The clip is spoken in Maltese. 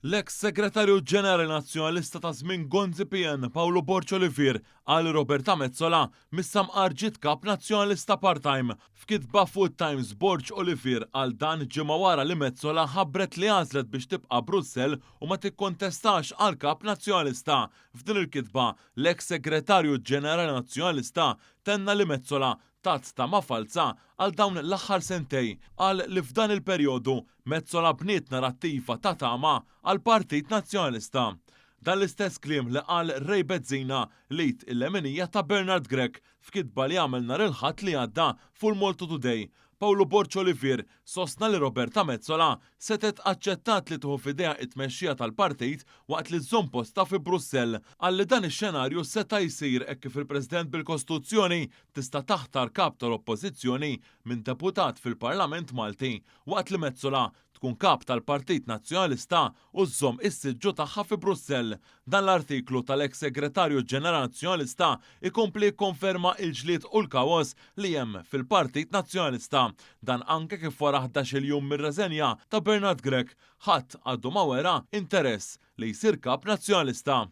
L-eks Segretarju Ġenerali Nazzjonalista ta' żmien Gonzi PN Pawlu Borg Olivier qal li Roberta Metsola missha mqar ġiet Kap Nazzjonalista part-time. F'kitba fuq it-Times Borg Olivier qal dan ġimgħa wara li Metsola ħabbret li għażlet biex tibqa' Brussell u ma tikkontestax għal Kap Nazzjonalista. F'din il-kitba, l-eks Segretarju Ġenerali Nazzjonalista tenna li Metsola tat tama falza għal dawn l-aħħar sentejn. Qal li f'dan il-perjodu Metsola bniet narattiva ta' tama għall-Partit Nazzjonalista. Dan l-istess kliem li qal Ray Bezzina, l-id il-leminija ta' Bernard Grech, f'kitba li għamel nhar il-Ħadd li għadda fuq il-Malta Today. Pawlu Borg Olivier sostna li Roberta Metsola setgħet aċċettat li tieħu f'idejha t-tmexxija tal-partit waqt li żżomm postha fi Brussell. Qal li dan ix-xenarju seta' jsir hekk kif il-President bil-Kostituzzjoni tista' taħtar Kap tal-Oppożizzjoni minn deputat fil-Parlament Malti waqt li Metsola tkun Kap tal-Partit Nazzjonalista u żżomm is-siġġu tagħha fi Brussell. Dan l-artiklu tal-eks Segretarju Ġenerali Nazzjonalista jkompli jikkonferma l-ġlied u l-kaos li hemm fil-Partit Nazzjonalista. Dan anke kif wara ħdax-il jum mir-reżenja ta' Bernard Grech, ħadd għadu ma wera interess li jsir Kap Nazzjonalista.